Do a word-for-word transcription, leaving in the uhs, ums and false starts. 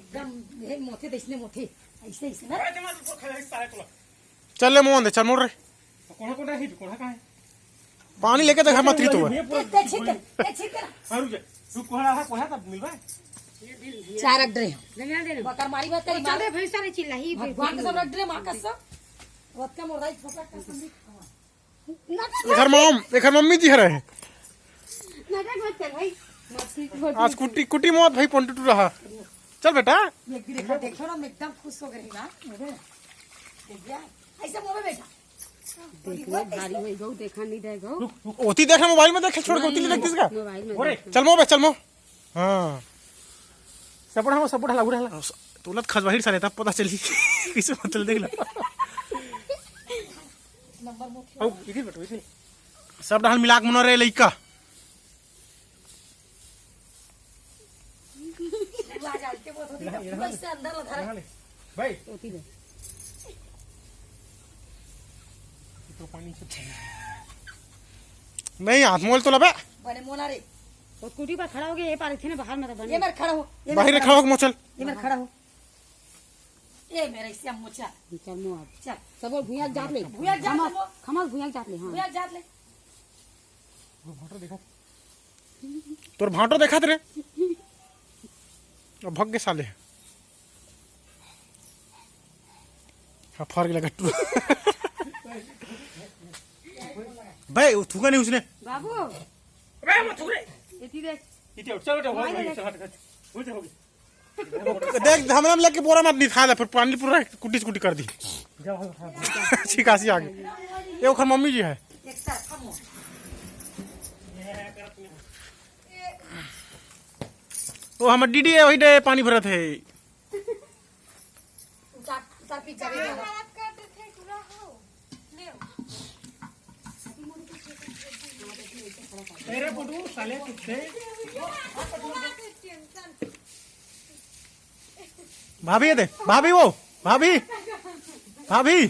एकदम हे मोथे, तइसने मोथे। अइसे, अइसे ना। चल ले मोहन दे, चल मोड़ रे। कोढ़ा, कोढ़ा ही, कोढ़ा कहाँ है? पानी लेके देखा मत रही तो। ते, ते छिट, ते छिट ना। हाँ, रुक जा। रुक, कोढ़ा है, कोढ़ा तब मिल रहा है। चार अड्डे हैं। बकर मारी बात करी, चल मार। रे भैंसा रे चिल्ला ही। भगवान के सब अड्डे माँ कसम। वत का मोर दाई छोटा कसम भी खावा। एखर मम, एखर मम्मी जी हरे। नाटक मत कर भाई। आज कुटी, कुटी मत भाई, पंटू टू रहा। चल बेटा। ये भी देखा, देखो ना, मैं एकदम खुश हो गई ना। देख लिया? ऐसे मुंह में बैठा। देख लो, भारी होई गो, देखा नहीं दे गो। ओती देख ना, मोबाइल में देखे, छोड़ के ओती देख किसका। मोबाइल में ओरे। देख। चल मो बे, चल मो। हाँ। सब बुढ़ा, सब बुढ़ा, बुढ़ा। तोला तो खजवाहिर साले, तब पता चली। किसे मतलब देख ला। नंबर मुख। आओ, इधर बैठो, इधर। सब डहान मिला के मना रे लइका। भाई। तो पानी से नहीं, हाथ मोल तो लबे। बने मोना रे। वो स्कूटी पर खड़ा हो गया, ये पार इतने बाहर में तो बने। ये मेरे खड़ा हो, ये बाहर मेरे खड़ा हो, मोचल। ये मेरे खड़ा हो। ए मेरे से मोचा। चल मो अब। चल। सब भुइया जात ले। भुइया जात ले खमल, मो। खमल भुइया जात ले, हाँ। भुइया जात ले। तोर भांटो देखात रे। अब भग के साले। हाँ, फर गेला गट्टू। बे, वो थूका नहीं उसने। बाबू। बे, मत थूक रे। इति देख। इति उठ, चल, उठ, उठ, भाई, उठ, देख। हट, हट। उठ, हो गई। देख, हमरा में लग के बोरा मत निकाल, फिर पानी पूरा कुटी कुटी कर दी। छिकासी आ गई। ये ओखर मम्मी जी है। वो हमर डीडी है, वही डे पानी भरत है। उतार, उतार, पीछे भी उतार। तेरे पुटू साले कुत्ते। भाभी ये दे, भाभी वो, भाभी, भाभी।